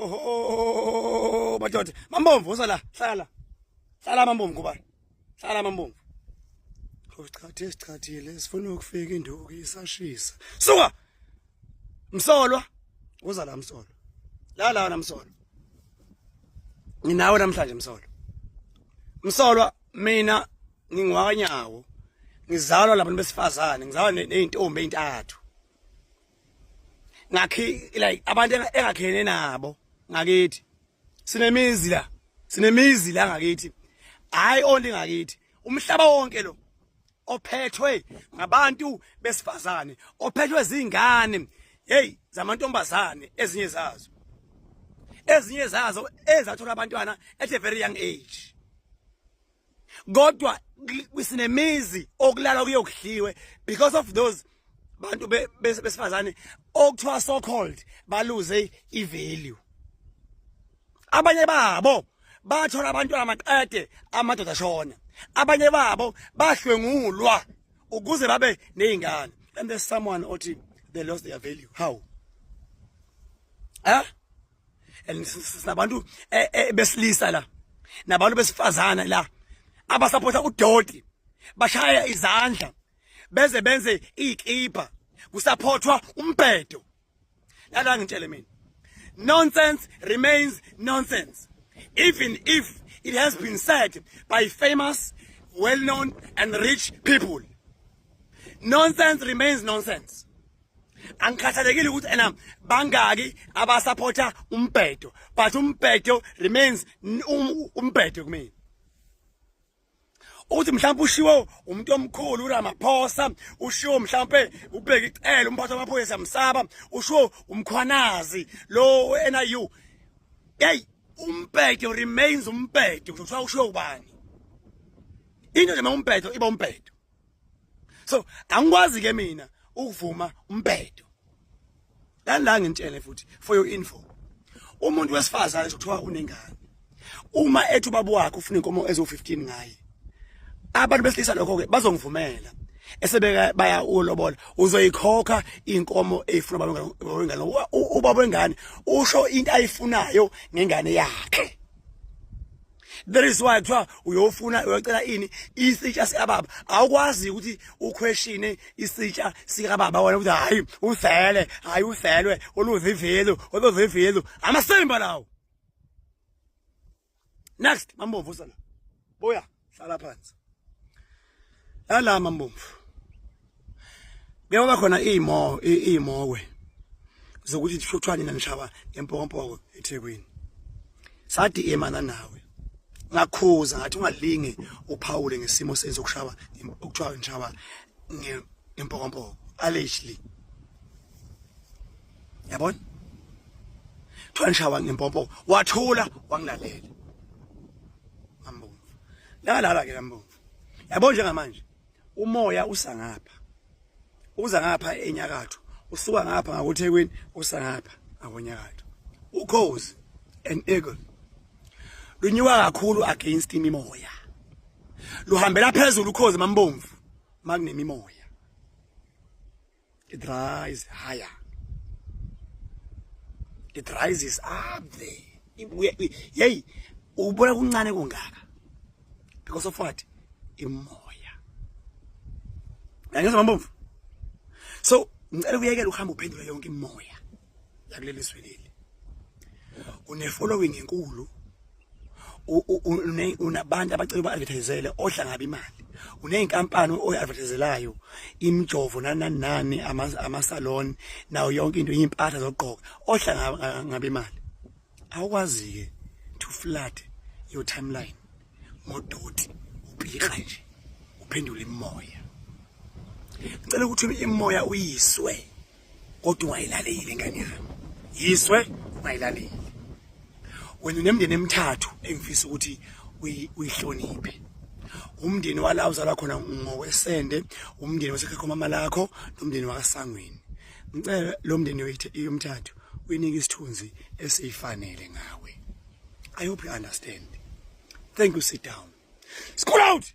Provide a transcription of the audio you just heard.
Oho madoda, Mambomvu, uza la, hlala. Hlala Mambomvu kuba. Hlala Mambomvu. Usichathile, sichathile, sifuna ukufika induku isashisa. Suka! Msolwa, uza la msolwa. La la na msolwa. Nginawe namhlanje msolwa. Msolwa, mina ngingwakanyawo. Ngizalwa labantu besifazane, ngizalwa nezintombi ezintathu. Ngakhi like abantu engakhene nabo ngakithi. Sinemizi la. Sinemizi la ngakithi. Hayi only ngakithi. Umhlaba wonke lo ophethwe ngabantu besifazane, ophethwe zingane, hey, zamantombazane, ezinye zazo ezathola abantwana at a very young age, kodwa sinemizi okulala kuyokudliwe because of those bantu besifazane okuthiwa so called baluze ivalue. Abanye babo bathola abantwana maqede amadoda ashona, abanye babo bahlwengulwa ukuze babe nezingane, and there's someone othi they lost their value. How? Eh, and sinabantu besilisa la nabantu besifazana la abasupporta udoti, bashaya izandla beze benze ikipa kusupportwa umbhedo. Lala ngitshele mina, nonsense remains nonsense even if it has been said by famous, well known and rich people. Nonsense remains nonsense. Angikhathalekile ukuthi ena bangaki abasupporta umbhedo, but umbhedo remains umbhedo kumina. Uthi mhlawumbe ushiwo umuntu omkhulu uRamaphosa, ushiwo mhlawumbe uBheki Cele, umphathi wamaphoyisa msaba, ushiwo uMkhwanazi lo NIU, hey, umbhedo remains umbhedo. Kuthiwa ushiwo ubani, into nje umbhedo iba umbhedo. So angikwazi ke mina ukuvuma umbhedo la. Ngintshele futhi, for your info, umuntu wesifazane kuthiwa unengane, uma ethi ubaba wakhe ufuna inkomo ezo-15 ngaye, abantu besilisa lokho ke bazongivumela esebeka baya ulobola, uzoyikhokha inkomo eyifuna ubaba wengane. Ubaba wengane usho into ayifunayo ngengane yakhe. That is why kuthiwa uyofuna, uyocela ini, isitsha sikababa. Awukwazi ukuthi uquestione isitsha sikababa wena ukuthi hayi usele, hayi uselwe oluzivelu, oluzivelu amasimba lawo. Next, Mambomvu, sana buya, hlala phansi la Mambomvu. Kuyoba khona iy'mo iy'mowe zokuthi kuthiwa nina nishaba ngempokompoko eThekwini. Sathi emana nawe, ngakhuza ngathi ungalinge uphawule ngesimo senzo sokushaba okuthiwa nishaba ngempokompoko, allegedly, yabona, kuthiwa nishawa ngempompoko. Wathula wangilalela Mambomvu. La ke Mambomvu, yabo, njengamanje umoya usangapha, uza ngapha enyakatho, usuka ngapha ngakuThekwini, usangapha ngakonyakatho. Ukhozi, an eagle, lunyuka kakhulu against imimoya, luhambela phezulu ukhozi Mambomvu makunemimoya. It rise higher, it rises up there. Hey, ubona kuncane kungaka because of what? Imoya. Ngiyangizwa Mambomvu? So ngicela ukuyekela uhamba uphendule yonke imoya yakuleli zwe leli. Une following enkulu, unabantu abacela uba-advertisele, odla ngabe imali, uney'nkampani oyi-advertiselayo, imijovo, nani nani nani, ama-salon nayo yonke into, iy'mpahla zokugqoka, odla ngabe imali. Awukwazi-ke to flood your timeline ngodoti, upika nje uphendule imoya. Ngicela ukuthi imoya uyiswe kodwa ungayilaleli, ingane yami, yiswe ungayilaleli. Wena unemndeni emithathu engifisa ukuthi uyihloniphe: umndeni wala uzalwa khona ngokwesende, umndeni wasekhaya mama lakho, nomndeni wakasangweni. Ngicela lo mndeni yomthathu uyinike isithunzi esifanele ngawe. I hope you understand. Thank you. Sit down. School out.